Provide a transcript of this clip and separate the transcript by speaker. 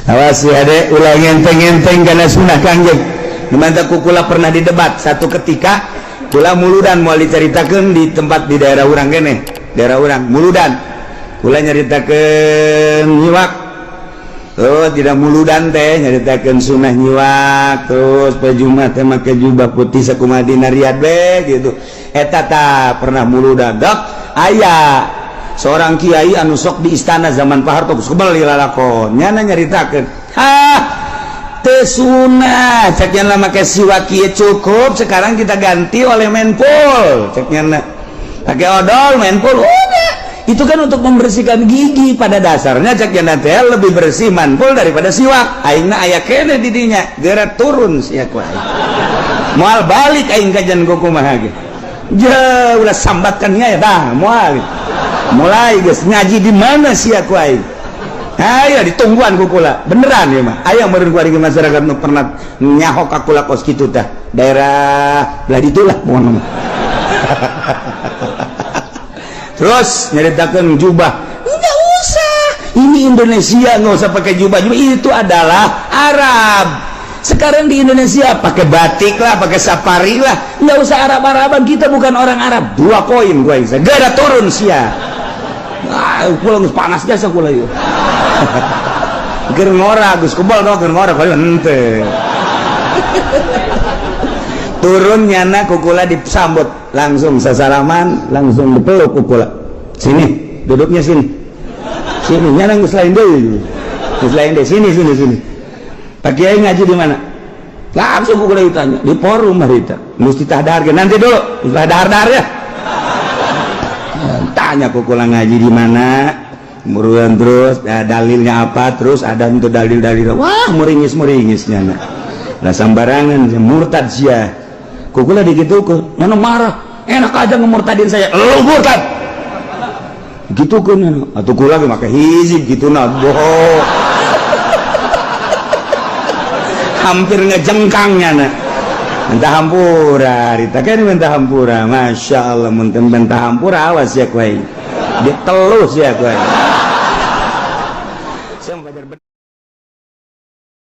Speaker 1: Awas ya adek, ulah ngenteng-ngenteng karena sunnah Kangjeng. Dimana kukula pernah didebat satu ketika kula muludan, mau diceritakan di tempat di daerah urang kene, daerah urang muludan. Kula nyaritakeun nyiwak. Oh, tidak muludan teh nyaritakeun sunnah nyiwak, terus poe Jumat teh make jubah putih sakumaha dina Riyad be gitu. Eta ta pernah muludan. Dok, aya seorang kiai anu sok di istana zaman Pak Harto geus kebel lalakon. Nyana nyaritakeun, "Hah, teu sunah, cek nyana make siwak kieu cukup, sekarang kita ganti oleh menpul." Cek nyana. Pakai odol menpul udah. Itu kan untuk membersihkan gigi pada dasarnya, cek nyana teh lebih bersih manpul daripada siwak. Aingna aya kene di dinya, geura turun sia ku aing. Moal balik aing kajian kumaha ge. Ja, ulah sambatkan ya dah, moal. Mulai geus ngaji di mana sia ku aing. Ayo ditungguan ku kula. Beneran ya mah. Aya meureun ku ari masyarakat nu pernah nyaho ka kula kos kitu tah. Daerah belah ditu lah pokona mah. Terus nyaritakeun jubah. Enggak usah. Ini Indonesia, nggak usah pakai jubah. Jubah itu adalah Arab. Sekarang di Indonesia pakai batik lah, pakai safari lah, nggak usah Arab-Araban. Kita bukan orang Arab. 2 koin gua bisa. Gara turun sia. Ah, pulang panas jasa kula ieu. Keur ngora geus kebal tau keur ngora kali henteu. Turun nyana kukula disambut langsung sasalaman, langsung dipeluk kukula. Sini, duduknya sini. Sini nyana geus lain deui. Geus lain deui, sini sini sini. Pak Kiai ngaji di mana? Langsung kukula ditanya, di forum harita. Mesti tahdar nanti dulu, mesti dahar-dahar ya. Tanya kukula ngaji di mana? Muruan terus ya, dalilnya apa? Terus ada untuk dalil-dalil. Wah, muringis-muringis nyana. Lah sambarangan murtad sia. Kukula digitu ke, mana marah. Enak aja ngemurtadin saya. Lu murtad. Gitu kan atuh kula ge make hizib gitu nah. Bohong. Hampir ngejengkangnya nah. Minta hampura, Rita kan minta hampura. Masya Allah, mun minta hampura awas ya kuai. Ditelus ya kuai. Saya mau